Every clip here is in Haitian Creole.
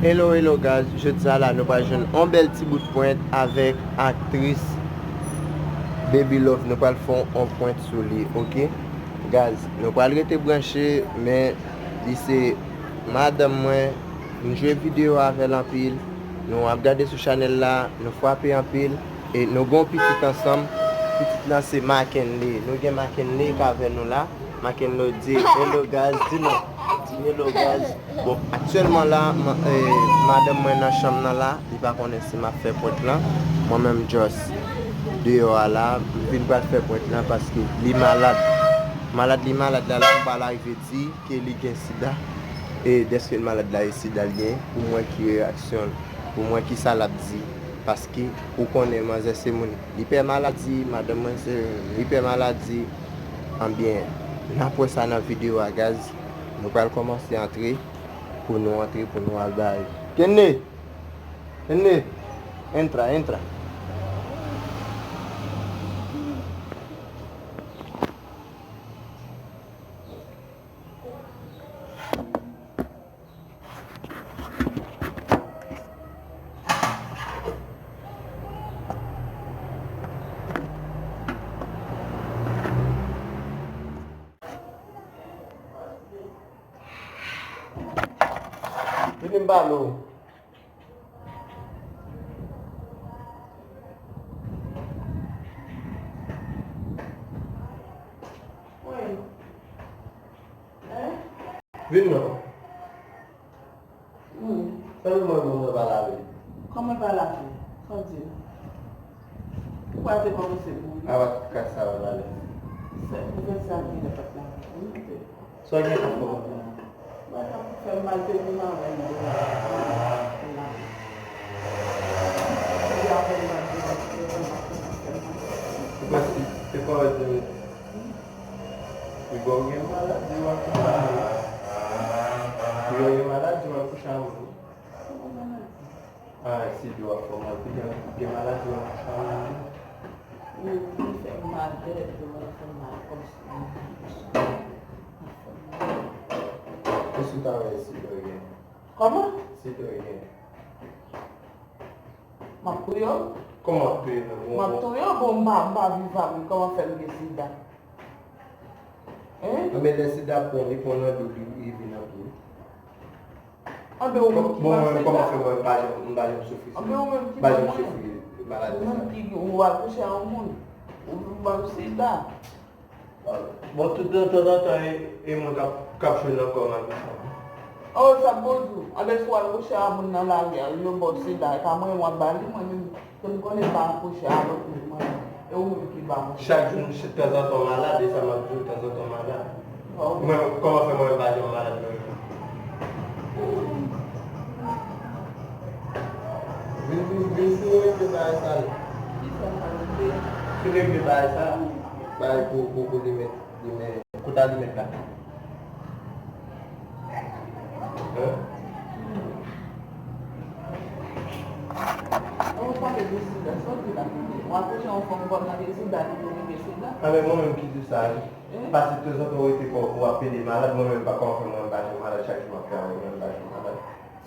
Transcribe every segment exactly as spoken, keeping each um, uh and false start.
Hello, hello guys, jodi a la nou pral jwenn yon bèl ti bout pwent avèk aktris Baby Love. Nou pral fè yon pwent sou li, oke? Guys, nou pral rete branche, men li se madanm mwen, m jwe videyo avè l anpil, nou ap gade sou chanèl la, nou frape anpil, e nou gen yon pitit ansanm. Pitit lan se Mackenley. Nou gen Mackenley k avè nou la. Mackenley di, "Hello guys," di non. Di, "Hello guys." Bon, aktyèlman la, ma- eh, madanm mwen nan chanm nan la, li pa konnen si m ap fè pwent lan. Mwen menm just deyò a la, m vin pral fè pwent lan paske li malad. Malad li malad la, la m pral rive di ke li gen sida. E dèske malad la e sida l gen, pou m wè ki reyaksyon l, pou m wè ki sa l ap di. Paske ou konnen manzè se moun, li pè maladi, madanm mwen se, li pè maladi. Anbyen, n ap wè sa nan videyo a, guys. Nou pral kòmanse antre, pou nou antre, pou nou al bay. Kenley! Kenley! Entra, entra. Vini m pale w. Wi. Hein? Vin non. Wi. Fè nou mwen moun nan pa lave. Kòman pa lave? Sa w di? Ou pa te kòmanse pou li? Awa, kaka sa w lave. Sèl pou fè sa ki lè pa t lave. Wi, te. Sa w gen pou fè w? Mwen t ap fè m mal, te pou m avè l. Li avè m mal, te pou m fè m mal. Ou panse se kòrèk de Li bon gen maladi w ap kouche a moun. Li bon gen maladi w ap kouche a moun. Ah, si dlo ap fè w mal, pi gen, gen maladi w ap kouche a moun. Li fè m mal, dèyè dlo ap fè m mal, kòmsi li fè m mal. E si w ta wè si dlo gen? Kòman? Si dlo gen. M ap touye w? Kòman w ap touye m? M ap touye w, bon, m pa, m pa viv avè l, kòman fè m gen sida? Hein? Anben, lè sida pran, li pran nan dlo, li, li vin nan dlo. Anben, ou menm ki pa sida? Bon, mwen, kòman fè mwen, m pa janm, m pa janm soufri sida? Anben, ou menm ki pa janm soufri maladi sa? Ou menm ki, ou al kouche a yon moun, ou vin ban m sida. Bon, tout tan, tanzantan, e, e moun k ap, k ap jwenn nan kò m al kouche a moun. Oh, sa bon di w. Anben, si w al kouche a moun nan lari a, yo ba w sida, e pa mwen w ap ba li, mwen menm, ke m konnen m pa kouche a lòt moun, mwen menm. E ou menm ki ba mwen. Chak jou, m, tanzantan w malad, e sa m ap di w, tanzantan w malad. Oh. Mwen, kòman fè mwen pa janm malad, mwen menm? Vin, vin, vin, vin, regle bagay sa, non. Ki sa m pa regle? Vin regle bagay sa. Bagay pou, pou, pou li met. Li men, kote alimèt la? Hein? Ou pale de sida, sa w di la? W akouche yon fanm kòm nan gen sida, li pou gen sida? Anben, mwen menm ki di sa, wi. Hein? Pase tanzantan w rete kò w ap pede malad, mwen menm pa kòman fè mwen pa janm malad, chak jou m ap travay, mwen menm pa janm malad.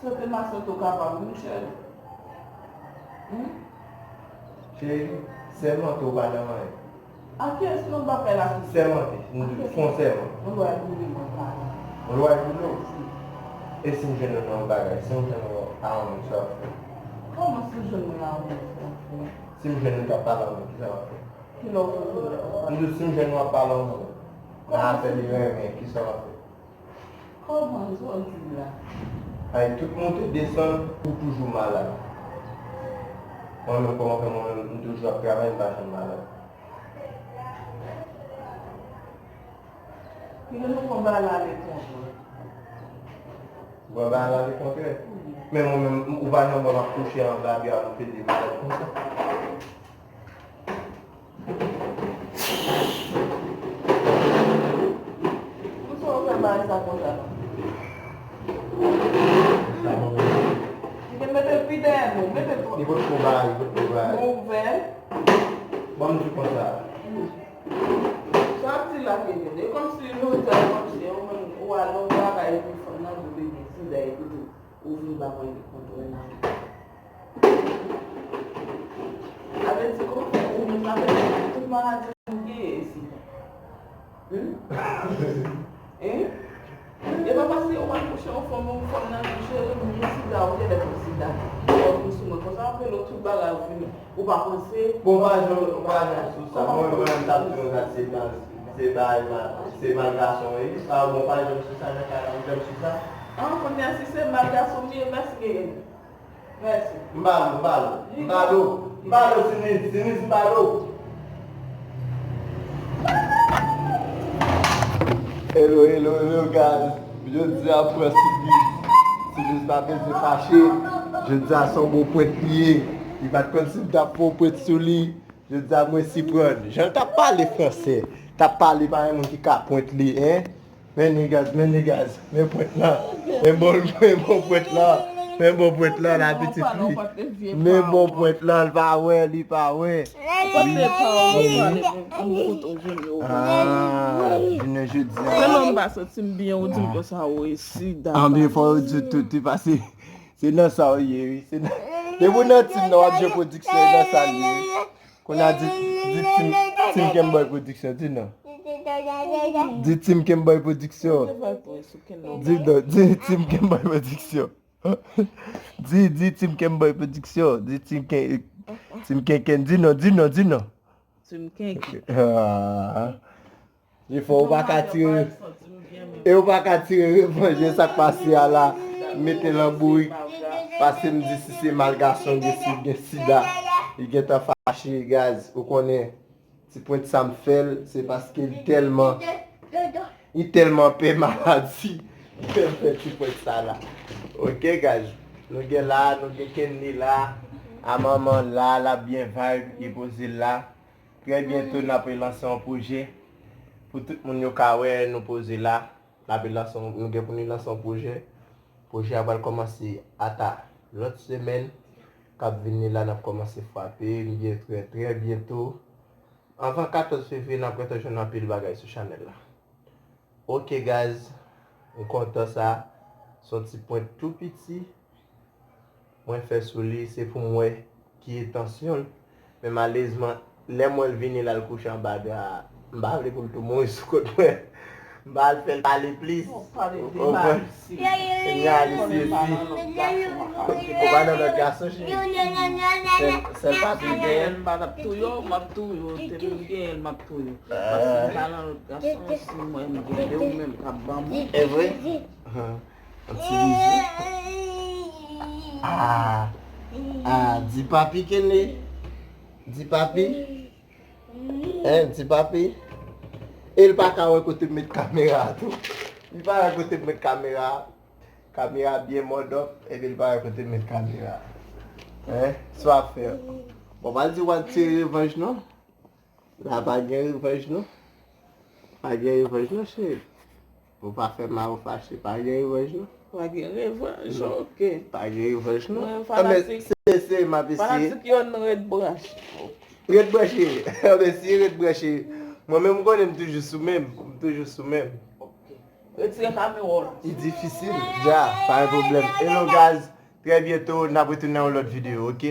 Sante m a sante w kapab, wi, cheri. Hmm? Cheri, sèmante w pa nan anyen. A kiyès non bagay la ki sèmante? Nou di fè yon sèman. Yon lwa boule mwen pa nan. Yon lwa boule w? Wi. E si m jwenn ou nan yon bagay, si m jwenn ou a yon moun, sa w ap fè? Kòman si w jwenn mwen a yon moun, sa w ap fè? Si m jwenn ou k ap pale a yon moun, kisa w ap fè? Kilè w te jwenn mwen ap pale? M di w si m jwenn ou ap pale a yon moun, nan afè li renmen, kisa w ap fè? Kòman sa w di la? Ay, tout monte desann, ou toujou malad. Mwen menm, kòman fè mwen menm, m toujou ap travay, m pa janm malad? Piga nou pran bagay la alekontrè. Pran bagay la alekontrè? Wi. Men mwen menm, ou pa janm wè m ap kouche anba byen, m pede malad konsa. Poukisa w fè bagay sa konsa? Li te mete l pi dèyè nou, mete l twò. Li potko bay, li potko bay. Ouvè. Ban m di konsa. Sa w ap di la, Kevin? E kòmsi nou di a kòmsi ou menm ou al nan yon bagay epi fanm nan di w te gen sida epi tou. Ou Li pa konn li kontwòl la. Sa vle di, kòman fè ou menm la, tout maladi ou genyen, sida? Hmm? Hein? E pa paske ou pa kouche yon fanm, yon fanm nan di cheri m gen sida, ou genlè konn sida. Ou konn sou mwen konsa, apre lòt tout bagay ou fini. Ou pa panse. Bon, pa janm, pa janm sou sa. Mwen, mwen, m t ap di yon gad se mal, se bagay mal, se mal gason, wi. Ah, bon, pa janm sou sa, nan kay la, m janm sou sa. Ah, kounye a, si se mal gason m ye, mèsi, Gegen. Mèsi. M ba l, m ba l, m ba l, m ba l, Siniz, Siniz, m ba l. Hello, hello, hello, guys. Jodi a pran Siniz. Siniz pa bezwen fache. Jodi a se yon bon pwent li ye. Li pa t konn si m t ap fè yon pwent sou li. Jodi a mwen siprann. Jan l t ap pale franse. T ap pale pa yon moun ki ka pwent li, hein? Men niggas, men niggas, men pwent lan. Men bon, men bon pwent lan. Men bon pwent lan, la pitit li. Men bon pwent lan, l pa wè, li pa wè. Ou pa te pale, ou pale, bon, bon, kote w jwenn yo. Ah, jounen jodi a. Selon m pa santi m byen, ou di m konsa, ou e sida. Anben, fò yo di tout, wi, paske se nan sa w ye, wi. Se nan, depi w nan tim nan, w ap jwe pwodiksyon, e nan sa l ye, wi. Kounye a di, di Team, Team Kenboy Production, di non. Di Team Kenboy Production. Di non, di Team Kenboy Production. Di, di Team Kenboy Production. Di Team Ken, Team Kenken, di non, di non, di non. Team Kenken. Ah. Jefò, ou pa ka tire. E ou pa ka tire revanj de sa k pase a la. Mete l an bourik. Paske m di si se mal gason gen si gen sida. Li gentan fache, guys. Ou konnen, ti pwent sa m fè l, se paske li tèlman, li tèlman pè maladi. Ke m fè ti pwent sa la. Ok, guys. Nou gen la, nou gen Kenley la. A manman la, l ap byen vibe, li poze l la. Trè byento, n ap relanse yon pwojè. Pou tout moun yo ka wè, nou poze la. N ap relanse yon, nou gen pou nou lanse yon pwojè. Pwojè a pral kòmanse ata lòt semèn k ap vini la, n ap kòmanse frape. Li gen trè, trè byento. Anvan katòz fevriye, n ap gentan jwenn anpil bagay sou chanèl la. Ok, guys, m kontan sa. Se yon ti pwent tou piti. Mwen fè sou li, se pou m wè ki entansyon l. Men malerezman, lè m wè l vini la, l kouche anba dra a, m pa vle pou l tou mouri sou kont mwen. M pa al fè l pale plis. Ou konprann? Kounye a li sezi. Ou pa nan lòt gason, cheri. Sèl, sèl papi l genyen. M pa t ap touye w, m ap touye w. Te m genyen l, m ap touye w. Paske m pa nan lòt gason, si mwen m gen de ou menm k ap ban m. E vre? Yon ti bizou. Ah, ah, di papi Kenley. Di papi. Hein, di papi. E l pa ka wè kote m met kamera a tou. Li pa wè kote m met kamera a. Kamera byen mòdòp, epi l pa wè kote m met kamera a. Hein? Sa w ap fè? Bon, pa di w al tire revanj, non. La pa gen revanj, non. Pa gen revanj, non, cheri. Ou pa fè mal, ou fache. Pa gen revanj, non. Pa gen revanj, ok. Pa gen revanj, non. Mwen, fanatik, se, se, m ap eseye. Fanatik yo, n ret branche. Ret branche. Anben, si ret branche. Mwen menm, m konnen m toujou sou menm. M toujou sou menm. Ok. Retire kamera w la. Li difisil. Dja, pa gen pwoblèm. Hello, guys. Trè byento, n ap retounen nan yon lòt videyo, ok?